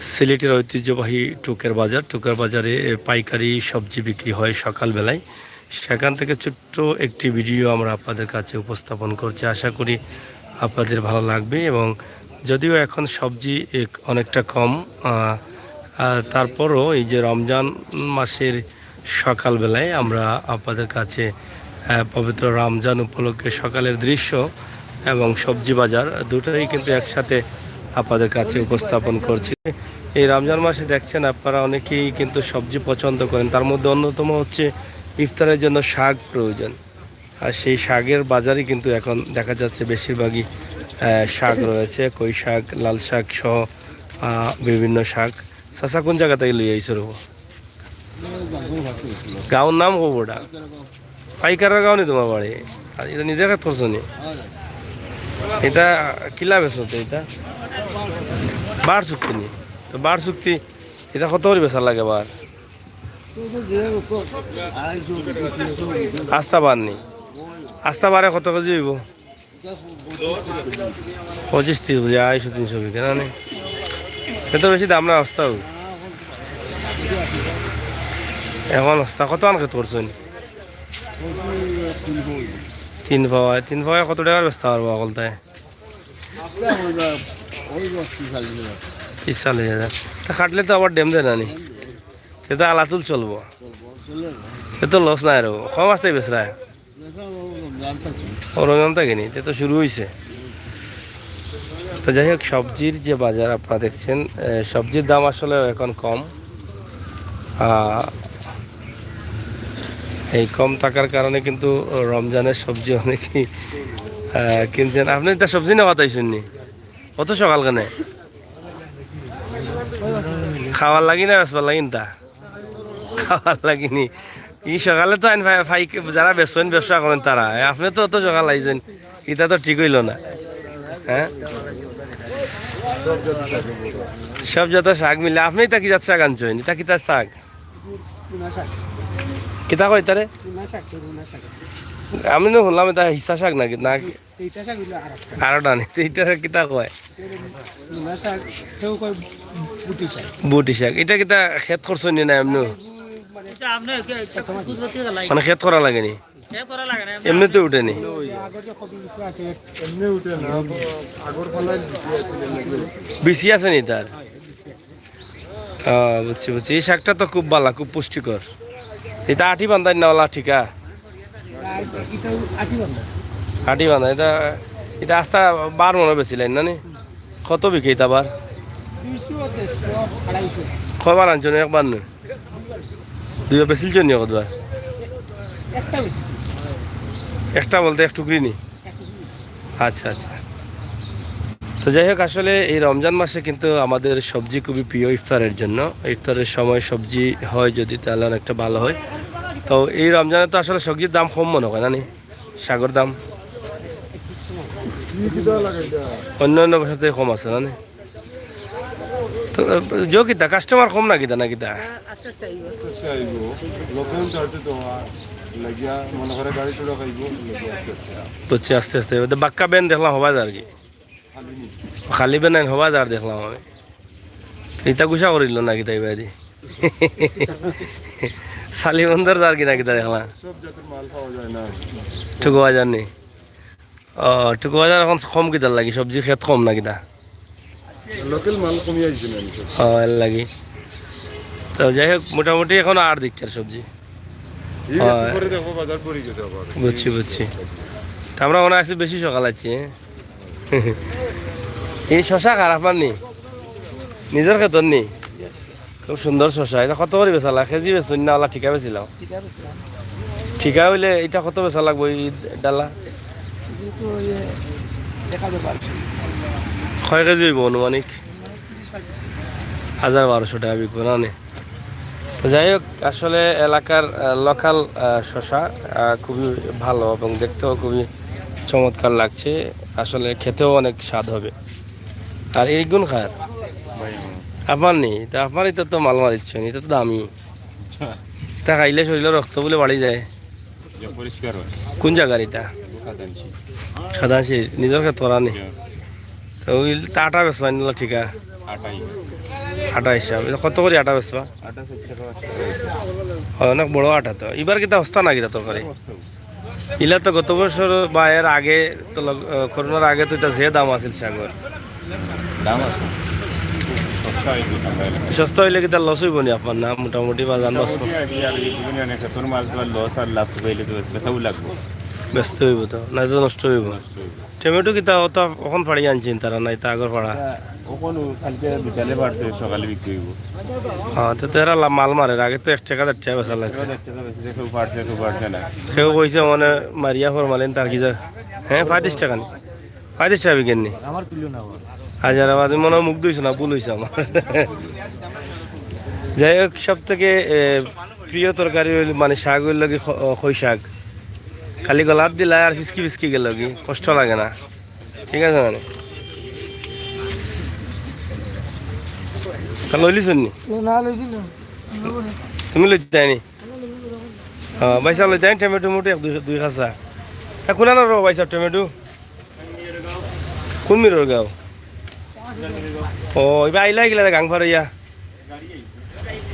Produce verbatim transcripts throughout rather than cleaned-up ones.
সিলেটের ঐতিহ্যবাহী টুকের বাজার। টুকের বাজারে, এ, পাইকারি সবজি বিক্রি হয় সকালবেলায়। সেখান থেকে ছোট্ট একটি ভিডিও আমরা আপনাদের কাছে উপস্থাপন করছি। আশা করি আপনাদের ভালো লাগবে। এবং যদিও এখন সবজি এক-, অনেকটা কম, আহ, আহ, তারপরও এই যে রমজান মাসের সকালবেলায় আমরা আপনাদের কাছে, আহ, পবিত্র রমজান উপলক্ষে সকালের দৃশ্য এবং সবজি বাজার দুটোই কিন্তু একসাথে আপনাদের কাছে উপস্থাপন করছি। এই রমজান মাসে দেখছেন আপনারা অনেকেই কিন্তু সবজি পছন্দ করেন, তার মধ্যে অন্যতম হচ্ছে ইফতারের জন্য শাক প্রয়োজন। আর সেই শাকের বাজারই কিন্তু এখন দেখা যাচ্ছে বেশিরভাগই, আহ, শাক রয়েছে, কই শাক, লাল শাক সহ, আহ, বিভিন্ন শাক। চাচা কোন জায়গা থেকে লই আইসর? গাঁওর নাম কো বড়া? পাইকারর গাঁও নি তোমার বাড়ি? আর এটা নিজে খেত করছো নি? এটা কিলা বেচো তো এটা? বার চুক্তি নি? তো বার চুক্তি, এটা কত করে বেচা লাগে বার? আস্তা বার নি? আস্তা বারে কত কেজি হইব? পঁচিশ তিরিশ বুঝে, আড়াইশো তিনশো বিকে না নি? এত বেশি দাম না আস্তা হইব। এখন আস্তা কত আন খেত করছেন? তিন পাওয়ায়, তিন পাওয়ায় কত টাকার বেচতে পারবো অকলতায়? পিছালে হাজার। তা কাটলে তো আবার ডেম দেয় না নি? সে তো আলাতুল চলবো। সে তো লস নাই আর, কম আসতে বেচরা। ও রমজান থাকে নি, সে তো শুরু হইছে। তো যাই হোক, সবজির যে বাজার আপনারা দেখছেন, এ, সবজির দাম আসলে এখন কম। আহ, এই কম থাকার কারণে কিন্তু রমজানের সবজি অনেকেই, আহ, কিনছেন। আপনি তো সবজি নেওয়া তাই শুননি, অত সকাল কেনে? খাওয়ার লাগি না বেচবার লাগি তা? খাওয়ার লাগি নি। ই সকালে তো আইন ভাই, ভাই, যারা বেচছেন, ব্যবসা করেন তারা। এ, আপনি তো অত সকাল আইছেন, এটা তো ঠিক হইল না। হ্যাঁ, সব যত শাক মিলে। আপনি এটা কি জাত শাক আনছেন? এটা কিতা শাক? কিতা কয় তারে? আমি না শুনলাম এটা হিসা শাক নাকি, না? আরোটা নি, তো এটা কিতা কয়? বুটি শাক। এটা কিতা খেত করছো নি না এমনি? মানে খেত করা লাগেনি? এমনি তো উঠেনি। বিচি আছে নি তার? আহ, বুঝছি, বুঝছি। এই শাকটা তো খুব ভালা, খুব পুষ্টিকর। এটা আটি বান্ধাই না ওলা ঠিকা? আটি বান্ধা। এটা, এটা আস্তা বার মনে বেচিলেন না নি? কত বিকে এটা বার? কয়বার আনছো না? একবার নয়, দুইবার বেচিলছো নি কতবার? একটা বলতে এক টুকরি নি? আচ্ছা, আচ্ছা। তো যাই হোক, আসলে এই রমজান মাসে কিন্তু আমাদের সবজি খুবই প্রিয় ইফতারের জন্য। ইফতারের সময় সবজি হয় যদি, তাহলে অনেকটা ভালো হয়। তো এই রমজানে তো আসলে সবজির দাম কম মনে হয় না নি? শাকর দাম অন্য অন্য বছর থেকে কম আছে না নি? তো, আহ, যে কিতা, কাস্টমার কম না কিতা, না কিতা? আস্তে আস্তে আইব। আস্তে আস্তে আইব। লোকজন চলছে তো, আর লাগিয়া মনে করে গাড়ি চড়া খাইব, আস্তে আস্তে। বুঝছি, আস্তে আস্তে। তো বাক্কা বেন দেখলাম হবা যার কি? খালি নি। খালি বেন আইন হবা যার দেখলাম আমি। ইতা গুছা করিল না কিতা ইবাদি? সালিবন্দর যার কি না কিতা দেখলাম? সব জাতের মাল পাওয়া যায় না। ঠুকু বাজার নি? ও, টুকু বাজার এখন কম কিতার লাগি? সবজি খেত কম না কিতা? লোকাল মাল কমিয়া আইছে না নি? ও, এর লাগি। তো যাই হোক, মোটামুটি এখন আর দেখি আর সবজি। এই একটু হয়। পরে দেখো, বাজার পড়ে গেছে আবার। বুঝছি, বুঝছি। তা আমরা মনে আছে বেশি সকাল আছি, হ্যাঁ? এই শশা খারাপ আর নি? নিজের খেতর নি? খুব সুন্দর শশা। এটা কত করে বেচালা? কেজি বেচুন না, ওলা ঠিকা বেচিলাও? ঠিকা বেচলাম। ঠিকা হইলে এটা কত বেচা লাগবো এই ডালা? কিন্তু ওই এক হাজার বারোশো। কয় কেজি হইব আনুমানিক? তিরিশ পঁয়ত্রিশ কেজি। হাজার বারোশো টাকা বিকবো না নি? তো যাই হোক, আসলে এলাকার, আহ, লোকাল, আহ, শশা, আহ, খুবই ভালো এবং দেখতেও খুবই চমৎকার লাগছে। আসলে খেতেও অনেক স্বাদ হবে। আর এই গুণ খার? ভাই, হুম। আপনার নেই, তা আপনার এটা তো মাল মারিচ্ছেন, এটা তো দামি। আচ্ছা। তা খাইলে শরীরে রক্ত বলে বাড়ি যায়। যে পরিষ্কার হয়। কোন জায়গার এটা? খাদানশি। খাদানশি, নিজের খেত করা নি? জি। তো ওই তা আটা বেচবেন না ঠিকা? আটাই। আটা হিসাব। ইটা কত করি আটা বেচবা? আটা ষাইট টেকা, পাঁচ টেকা। অয়, অনেক বড় আটা তো। ইবার কিতা হস্তা না কিতা তরকারি? ইলা তো গত বছর বা এর আগে তো লগ-, আহ, করোনার আগে তো ইটা যে দাম আছিল শাকর। দাম আছে। সস্তা অইলে কিতা লস অইবো নি আপনার না? মোটামুটি বা জান বাঁচবো। মোটামুটি আর কি, আর কি, বিভিন্ন অনেক ক্ষেত্রে মাল তো আর লস আর লাভ তো পাইলে তো বেচাও লাগবো। বেচতে অইবো তো, না তো নষ্ট অইবো। নষ্ট অইবো। টমেটো কিতা অতা অখন ফাড়ি আনছইন তারা, না ইতা আগর ফাড়া? অখন কালকে বিকালে ফাড়ছে, সকালে বিক্রি অইবো। হ্যাঁ, তো, তো এরা লা-, মাল মারের, আগে তো এক টেকা, দেড় টেকা বেচা লাগছে। এক টেকা, দেড় টেকা বেচছে, কেউ ফাড়ছে, কেউ ফাড়ছে না। কেউ কইছে মানে মারিয়া ফরমালিন তার কি যা-, হ্যাঁ, পঁয়ত্রিশ টেকা নি? পঁয়ত্রিশ টেকা বিকেন নি? আমার তুলিও না বাবা। আচ্ছা, আর আমি মনে হয় মুখ ধুইছো না, ভুল অইছে আমার। যাই হোক, সব থেকে, এ, প্রিয় তরকারি অইল, মানে, শাক অইল কি খ-, খই শাক। খালি গলাত দিলা আর ফিসকি ফিসকি গেল কি, কষ্ট লাগে না। ঠিক আছে মানে? তা লইলিছইন নি? না, লইছি না। তুমি লইতায় নি? হ্যাঁ, ভাইসাব লইতায় নি টমেটো মুটো এক দুই, দুই খাসা। তা কুনানর ভাইসাব টমেটো? কুন মিরর গাঁও? ও, ইবা আইলা গিলা গাং ফার অইয়া।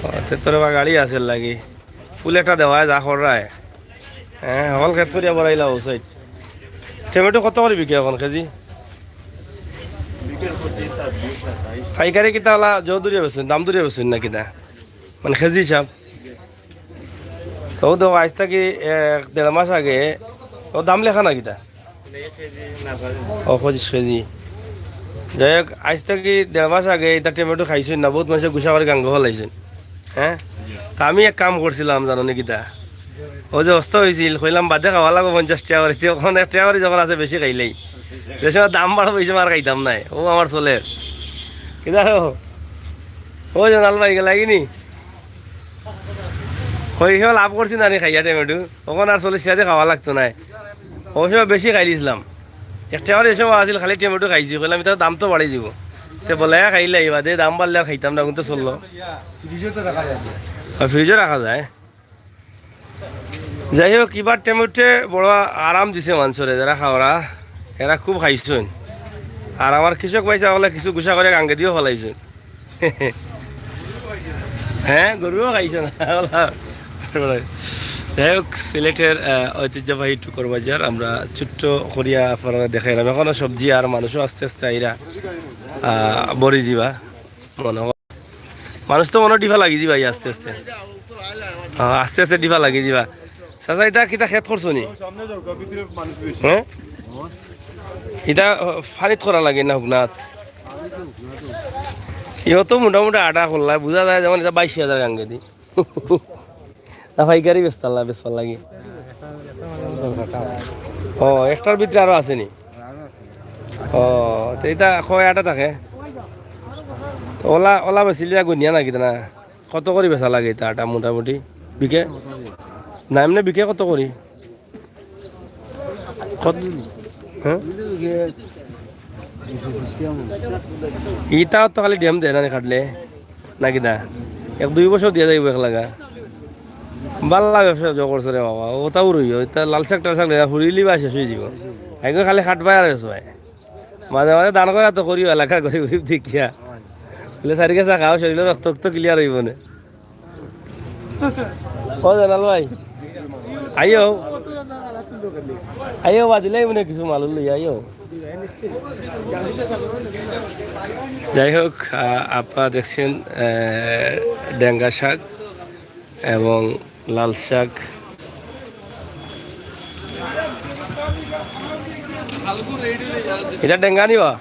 ও, তে তোর বা গাড়ি আছে লাগি। ফুল একটা দেওয়ায় যা খররায়। হ্যাঁ, হকল খেত করিয়া বড়াইলা ও সাইড। টমেটো কত করি বিকে অখন কেজি? পাইকারি কিতা অলা জো ধরিয়া বেচইন, দাম ধরিয়া বেচইন না কিতা? মানে কেজি হিসাব? তো দেখো, আইজ থাকি এক দেড় মাস আগে, ও দাম লেখা না কিতা? ও, পঁচিশ কেজি। যাই হোক, আইজ থাকি দেড় মাস আগে ইতা টমেটো খাইছইন না, বউত মানষে গুসা করি গাঙ্গো ফালাইছইন। হ্যাঁ? তা আমি এক কাম করছিলাম, জানো নি কিতা? ও যে হস্তা অইছিল, কইলাম বাদে খাওয়া লাগবো পঞ্চাশ টেকা করি, তে অখন এক টেকা করি যখন আছে বেশি খাইলাই। যে সময় দাম বাড়বো, ওই সময় আর খাইতাম নায়। ও আমার চলের। কিতা ও? ও জনাল ভাই, গেলা গি নি? কই, কেউ লাভ করছি না নি খাইয়া টমেটো? অখন আর চল্লিশ টেকা দি খাওয়া লাগতো নায়। অবশ্য বেশি খাইলিছলাম। এক টেকা করি যে সময় আছিল, খালি টমেটো খাইছি। কইলাম, "ইতা দাম তো বাড়ি যিবো।" তে বলে, "এ খাইলাই, বাদে দাম বাড়লে আর খাইতাম না, অখন তো চললো।" ফ্রিজও তো রাখা যায়। আর ফ্রিজও রাখা যায়। যাই হোক, ইবার টমেটোয়ে বড় আরাম দিছে মানষরে, যারা খাওরা, এরা খুব খাইছইন। আর আমার কৃষক ভাইসাব অকলে কিছু গুসা করি গাঙ্গে দিও ফালাইছইন। হ্যাঁ, গরুও খাইছে না। যাই হোক, সিলেটের, আহ, ঐতিহ্যবাহী টুকর বাজার, আমরা ছোট্ট করিয়া আপনারারে দেখাইলাম। অখনো সবজি আর মানুষও আস্তে আস্তে আইরা, আহ, ভরি যিবা। মনো অয় মানুষ তো মনো অয় ডিফা লাগি যিবা আস্তে আস্তে। হ্যাঁ, আস্তে আস্তে ডিফা লাগি যিবা। চাচা, ইতা কিতা খেত করছো নি? হ্যাঁ? ইতা, আহ, পানিত করা লাগে না হুকনাত? ইও তো মোটামুটি আটা করলা, বুঝা যায় যেমন ইতা বাইশ হাজার গাঙ্গে দি। না পাইকারি বেচতাম না, বেচবার লাগি। ও, একটার ভিতরে আরো আছে নি? ও, তো ইতা কয় আটা থাকে? তো অলা, অলা বেচিলিয়া গুনিয়া না কিতা না? কত করি বেচা লাগে ইতা আটা মোটামুটি? বিকে? না, এমনে বিকে কত করি? কত? হ্যাঁ? ইতা তো খালি ডেম দেয় না নি কাটলে, না কিতা? এক দুই বছর দিয়া যাইবো এক লাগা। বালা ব্যবসা যে করছো রে বাবা, অতাউ রইও, ইতা লাল শাক টাল শাক লইয়া ফুরিলি বা শেষ অই যিবো। একদম খালি খাটবায় আর বেচবায়। মাঝে মাঝে দান করা তো করিও, এলাকার গরিব গরিব দেখিয়া। বলে, "সারি গেছা খাও, শরীরর রক্ত রক্ত clear অইবো নে।" ও জানাল ভাই, আইও, আইও, বাজিলাই মনে কিছু মালুল লই আইও। যাই হোক, আহ, আপনারা দেখছেন, আহ, ডেঙ্গা শাক এবং লাল শাক। ইতা ডেঙ্গা নি বা?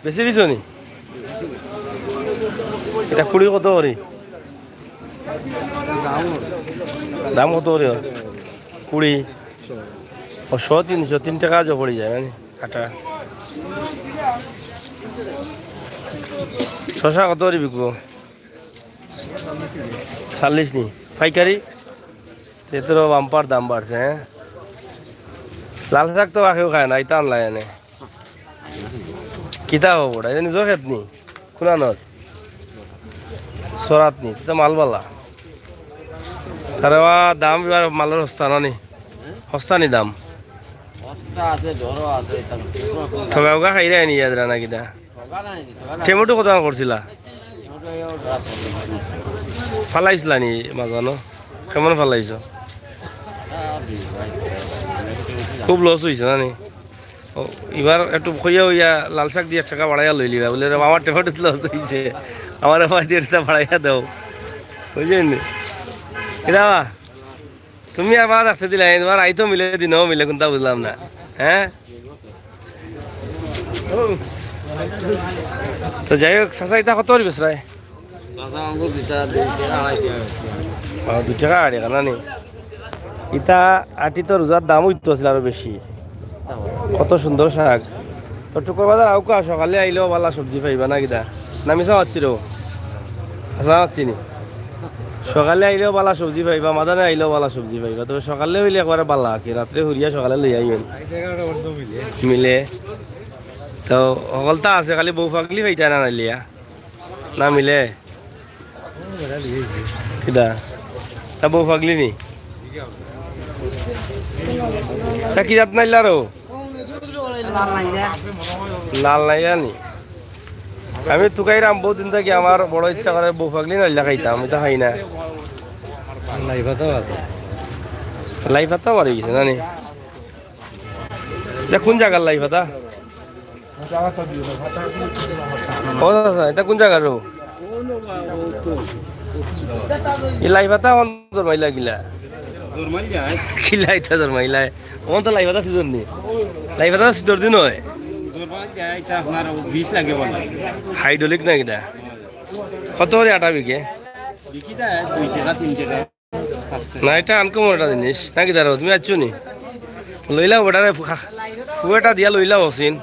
বেশি দিছো নি? ইতা কুড়ি কত করি? দাম কত করি? কুড়ি। ও, শো তিনশো, তিন টেকা জো পড়ি যায়, মানে, আটা। শশা কত করি বিকবো? চল্লিশ নি? পাইকারি? তে তো বাম্পার দাম বাড়ছে, হ্যাঁ? লাল শাক তো বাকেও খায় না, ইতা আনলাই এনে। কিতা হবো ওটা? এটা নিজর খেত নি? কুনানোর? সরাত নি? তে তো মাল বালা। তারে বা দাম এবার মালর হস্তা না নি? হস্তা নি দাম? হস্তা আছে, দরও আছে, এটা ঠগা উগা খাইরা নি ইয়াদরা না কিতা? ঠগা নাই, ঠগা নাই। টমেটো কত দাম করছিলা? ফালাইছলা নি মাঝখানো? কেমন ফালাইছো? খুব লস অইছে না নি? ও, ইবার একটু কইয়া অইয়া লাল শাক দি এক টেকা বাড়াইয়া লইলিবা। বুলে, "রে, আমার টেকাটা লস অইছে, আমার আবার দি একটা বাড়াইয়া দেও।" বুঝছইন নি? কিতা বা? তুমি আবার রাখতে দিলা, তোমার আইতো মিলে, দিনও মিলে, কুনতা বুঝলাম না। হ্যাঁ? তো যাই হোক, চাচা, ইতা কত করি বেচরায়? কাঁচা আঙ্গুর দুইটা দুই টাকা আড়াই টাকা বেশি। ও, দুই টাকা আড়াই টাকা না নি? ইতা আটি তো রোজার দাম অইতো আছিল আরো বেশি। কত সুন্দর শাক। তো টুকর বাজার আউক্কা, সকালে আইলেও বালা সবজি পাইবা না কিতা? না মিছা মাতছি রে? হাছা মাতছি নি? সকালে আইলেও বালা সবজি পাইবা, মাদানে আইলেও বালা সবজি পাইবা। তবে সকালে অইলে একবারে বালা আর কি, রাত্রে হুরিয়া সকালে লইয়া আইবেন। মিলে। তো হকলতা আছে, খালি বউ পাগলি পাইতা না নাইলিয়া। না মিলে? কিতা? তা বউ পাগলি নি? তা কি জাত নাইলা রো? লাল নাইলা নি? আমি তুকাইরাম বহুত দিন থাকি, আমার বড় ইচ্ছা করে বউ পাগলি নাইলা খাইতাম, আমি তো খাই না। লাই পাতাও আছে। লাই পাতাও বাড়ি গেছে না নি? ইটা কোন জাগার লাই পাতা? ও চাচা, ইটা কোন জাগার রো? ই লাই পাতা অখন জন্মাইলা কিলা? কিলা ইটা জন্মাইলা? অখন তো লাই পাতা সিজন নি। লাই পাতা শীতর দিন অয়। হাইড্রোলিক না কিতা? কত করি আটা বিকে? না, ইটা আনকমন একটা জিনিস। না কিতা রো, তুমি আইছো নি? লইলাও বেটারে, ফু-, ফুয়েটা দিয়া লইলাও হসিন।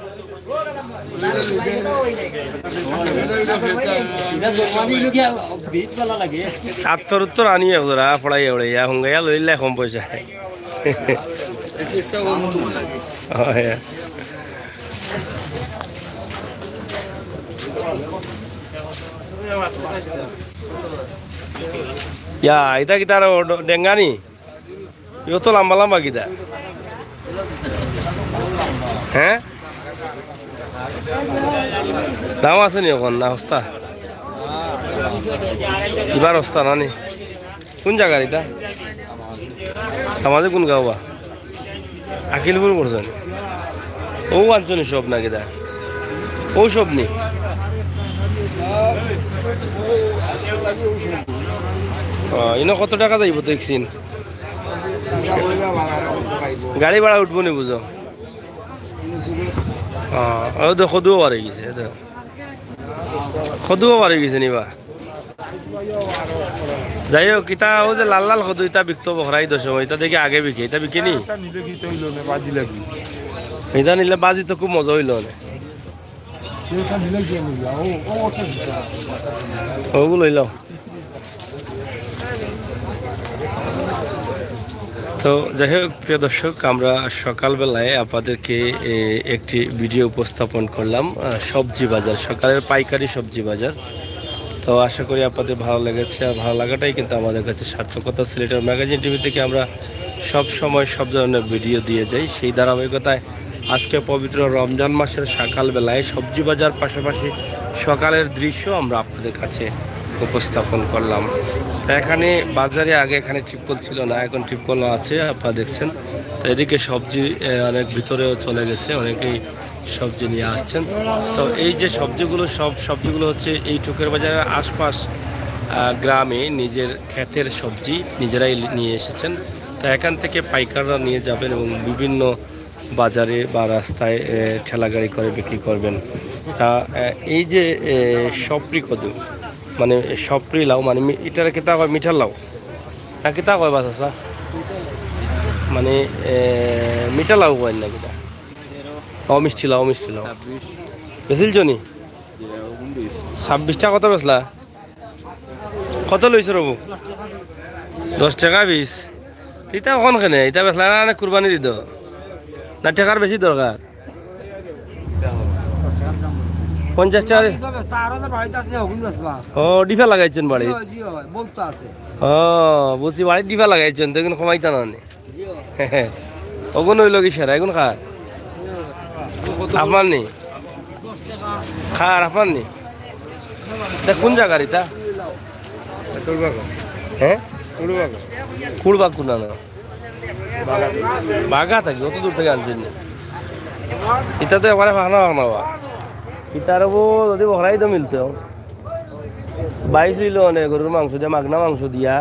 আত্তর উত্তর আনি এক জোড়া, পড়াই এড়ে, ইয়া হুঙ্গাইয়া লইলে কম পয়সা। হয়। ইয়া, ইটা কিতা রো, ডেঙ্গা নি? ইও তো লাম্বা লাম্বা কিতা? হ্যাঁ? দাম আছে নি অখন না হস্তা? ইবার হস্তা না নি? কোন জাগার ইটা? আমাদের কোন গাঁও বা? আকিলপুর করছেন। ও আনছো নি সব না কিতা? ও সব নি? ও, ইনো কত টাকা যাইব তো এক সিন? গাড়ি ভাড়া উঠবো নি বুঝো? ও, ও তো কদুও বার অই গেছে, এ তো। কদুও বার অই গেছে নি বা? যাই হোক, ইটা ও যে লাল লাল কদু, ইটা বিকতো বখরা ইদর সময়, ইটা দেখি আগে বিকে, ইটা বিকে নি? ইটা নিলে কি তো অইলো না, বাজি লাগি। ইটা নিলে বাজি তো খুব মজা অইলো না। ইটা নিলে কি অইলো? ও, ও, ওটা দিতে হবে। ওগুলো লইলাও। তো যাই হোক, প্রিয় দর্শক, আমরা সকালবেলায় আপনাদেরকে, এ, একটি ভিডিও উপস্থাপন করলাম, আহ, সবজি বাজার, সকালের পাইকারি সবজি বাজার। তো আশা করি আপনাদের ভালো লেগেছে, আর ভালো লাগাটাই কিন্তু আমাদের কাছে সার্থকতা। সিলেটের ম্যাগাজিন টিভি থেকে আমরা সব সময় সব ধরনের ভিডিও দিয়ে যাই। সেই ধারাবাহিকতায় আজকে পবিত্র রমজান মাসের সকালবেলায় সবজি বাজার, পাশাপাশি সকালের দৃশ্য আমরা আপনাদের কাছে উপস্থাপন করলাম। তো এখানে বাজারে আগে এখানে টিপকল ছিল না, এখন টিপকল আছে, আপনারা দেখছেন। তো এদিকে সবজি, এ, অনেক ভিতরেও চলে গেছে, অনেকেই সবজি নিয়ে আসছেন। তো এই যে সবজিগুলো, সব সবজিগুলো হচ্ছে এই টুকের বাজারের আশপাশ, আহ, গ্রামে নিজের ক্ষেতের সবজি নিজেরাই নিয়ে এসেছেন। তো এখান থেকে পাইকাররা নিয়ে যাবেন এবং বিভিন্ন বাজারে বা রাস্তায়, এ, ঠেলাগাড়ি করে বিক্রি করবেন। তা, এ, এই যে, এ, সপরি কদু, মানে সপরি লাউ, মানে মি-, ইটারে কিতা কয়, মিঠা লাউ? না কিতা কয় বা চাচা? মানে, এ, মিঠা লাউ কয় না কিতা? ও মিষ্টি লাউ, মিষ্টি লাউ। ছাব্বিশ। বেচিলছো নি? ছাব্বিশটা কত বেচলা? কত লইছো রবু? দশ টাকা পিস। ইটা অখন কেনে? ইটা বেচলা না, না কুরবানি দিত? না টেকার বেশি দরকার? পঞ্চাশ টাকা। ও, ডিফা লাগাইছইন বাড়িত? ও, বুঝছি, বাড়িত ডিফা লাগাইছইন, তো এগুন কমাইতা না নি। অগুন অইলো কি সেরা, এগুন কার? আপনার নি? কার, আপনার নি? ইটা কোন জাগার ইটা? হ্যাঁ, কুড়বাগ কোন না? বাগা থাকি, অত দূর থাকি আনছইন নি? ইটা তো একবারে ফাঁকনা ফাঁকনা বা। ইটার অবো যদি বখরাই তো মিলতো। বাইশ অইলো অনে গরুর মাংস দিয়া, মাগনা মাংস দিয়া।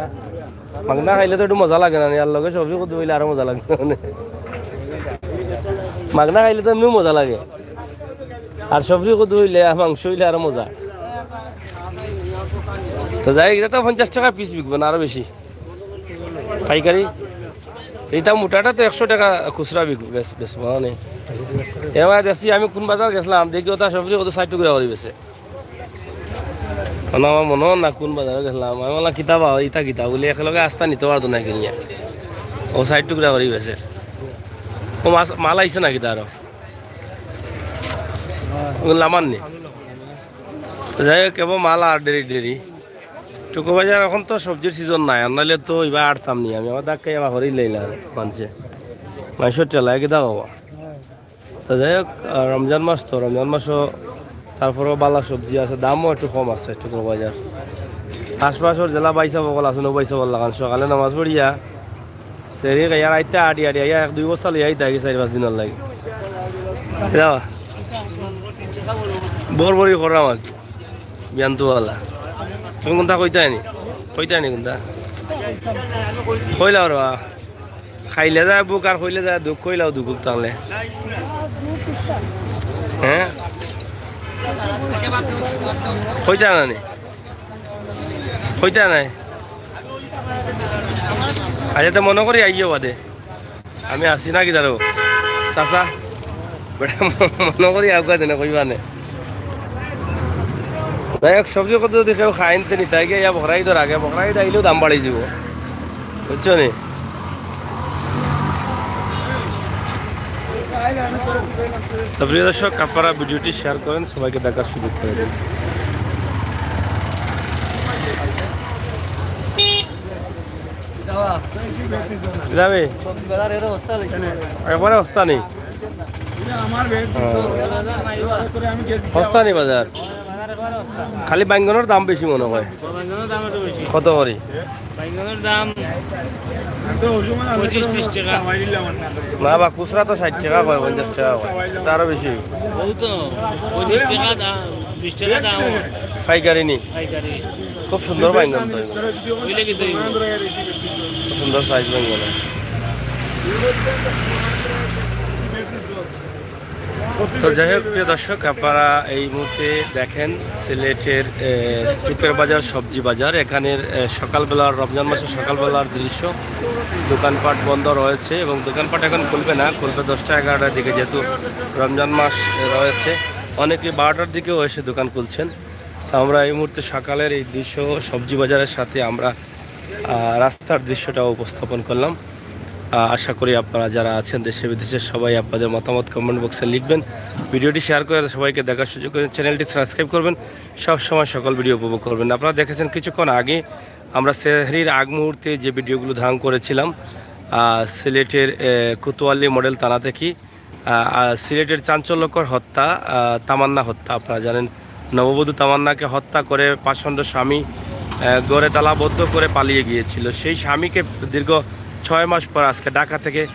মাগনা খাইলে তো একটু মজা লাগে না নি? আর লগে সবজি কদু অইলে আরো মজা লাগে না নি? মাগনা খাইলে তো এমনিও মজা লাগে, আর সবজি কদু অইলে আর মাংস অইলে আরো মজা। তো যাই হোক, ইটা তো পঞ্চাশ টেকা পিস বিকবো না, আরো বেশি পাইকারি। ইটা মোটাটা তো একশো টেকা খুচরা বিকবো, বেশ, বেশ ভালা নি। এবার দেখছি আমি কোন বাজার গেছিলাম, দেখি ওটা সবজি কত ষাইট টুকরা করি বেচে। মানে আমার মনো না কোন বাজারো গেছিলাম, আমি বললাম, "কিতা বা, ইটা কিতা?" বলি, "একলগে আস্তা নিতো পারতো না কিনিয়া।" ও ষাইট টুকরা করি বেচে। ও মাছ, মাল আইছে না কিতা আরো? ওগুলো লামার নি। যাই হোক, কেবল মাল আর দেরি দেরি। টুকু বাজার এখন তো সবজির সিজন নাই, আর নাইলে তো ইবা আটতাম নি আমি। আমার ধাক্কা এবার হরেই লইলাম মানষে। মাংসর ঠেলায় কিতা বাবা। তো যাই হোক, আহ, রমজান মাস তো, রমজান মাসও তারপরেও বালা সবজি আছে, দামও একটু কম আছে একটু বাজার। আশপাশর জেলা ভাইসাব অকল আছে, ও ভাইসাব লাখান সকালে নামাজ পড়িয়া সেরি খাইয়া রাইতে আড়ি আড়ি আইয়া এক দুই বস্তা লইয়া আইতা আগে চারি পাঁচ দিনর লাগি। যাওয়া। বরবরি করলাম আর কি। বিয়ান্তুওয়ালা। তুমি কোনটা কইতায় নি? কইতায় নি কোনটা? কইলাও রে বা। খাইলে যায় বুক আর কইলে যায় দুখ, কইলাও দুখ তাহলে। হ্যাঁ? কইতা না নি? কইতা নাই? আচ্ছা, তো মনো করি আইও বাদে। আমি আছি না কিতা রে? চাচা, বেটা, মনো করি আউকা দিনে কইবা নে। যাই হোক, সবজি কদু যদি কেউ খাইন তে নিতায় গিয়া ইয়া বখরা ইদর আগে, বখরা ইদ আইলেও দাম বাড়ি যিবো, বুঝছো নি? তো প্রিয় দর্শক, আপনারা ভিডিওটি শেয়ার করেন, সবাইকে দেখার সুযোগ করে দিন। যাবে? একবারে হস্তা নি? হ্যাঁ। হস্তা নি বাজার? খালি বাইঙ্গনর দাম বেশি মনো কয়। বাইঙ্গনর দাম একটু বেশি। কত করি? বাইঙ্গনর দাম পঁচিশ ত্রিশ টেকা। না বা, খুচরা তো ষাইট টেকা কয়, পঞ্চাশ টেকা কয়, ইটা আরো বেশি। ও তো পঁচিশ টেকা দাম, বিশ টেকা দাম। পাইকারি নি? পাইকারি। খুব সুন্দর বাইঙ্গন তো। অইলে কিতা অইবো? খুব সুন্দর সাইজ বাইঙ্গন। তো যাই হোক, প্রিয় দর্শক, আপনারা এই মুহূর্তে দেখেন সিলেটের, এ, চুকের বাজার, সবজি বাজার। এখানের, এ, সকালবেলার, রমজান মাসের সকালবেলার দৃশ্য। দোকানপাট বন্ধ রয়েছে এবং দোকানপাট এখন খুলবে না, খুলবে দশটা এগারোটার দিকে, যেহেতু রমজান মাস, এ, রয়েছে। অনেকে বারোটার দিকেও এসে দোকান খুলছেন। তো আমরা এই মুহূর্তে সকালের এই দৃশ্য, সবজি বাজারের সাথে আমরা আহ, রাস্তার দৃশ্যটাও উপস্থাপন করলাম। আহ, আশা করি আপনারা যারা আছেন দেশে বিদেশে, সবাই আপনাদের মতামত কমেন্ট বক্সে লিখবেন। ভিডিওটি শেয়ার করে সবাইকে দেখার সুযোগ করে, চ্যানেলটি সাবস্ক্রাইব করবেন। সব সময় সকল ভিডিও উপভোগ করবেন। আপনারা দেখেছেন কিছুক্ষণ আগে আমরা সেহরির আগ মুহূর্তে যে ভিডিওগুলো ধারণ করেছিলাম, আহ, সিলেটের, আহ, কোতোয়ালি মডেল থানা থেকে। আহ, আহ, সিলেটের চাঞ্চল্যকর হত্যা, আহ, তামান্না হত্যা। আপনারা জানেন, নববধূ তামান্নাকে হত্যা করে পাষণ্ড স্বামী, আহ, ঘরে তালাবদ্ধ করে পালিয়ে গিয়েছিল। সেই স্বামীকে দীর্ঘ ছয় মাস পর আজকে ঢাকা থেকে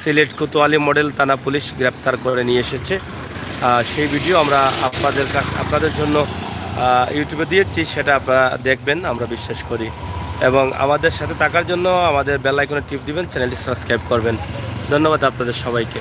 সিলেট কোতোয়ালি মডেল থানা পুলিশ গ্রেপ্তার করে নিয়ে এসেছে। আহ, সেই ভিডিও আমরা আপনাদের কাছ-, আপনাদের জন্য, আহ, ইউটিউবে দিয়েছি, সেটা আপনারা দেখবেন, আমরা বিশ্বাস করি। এবং আমাদের সাথে থাকার জন্য আমাদের বেল আইকনে টিপ দিবেন, চ্যানেলটি সাবস্ক্রাইব করবেন। ধন্যবাদ আপনাদের সবাইকে।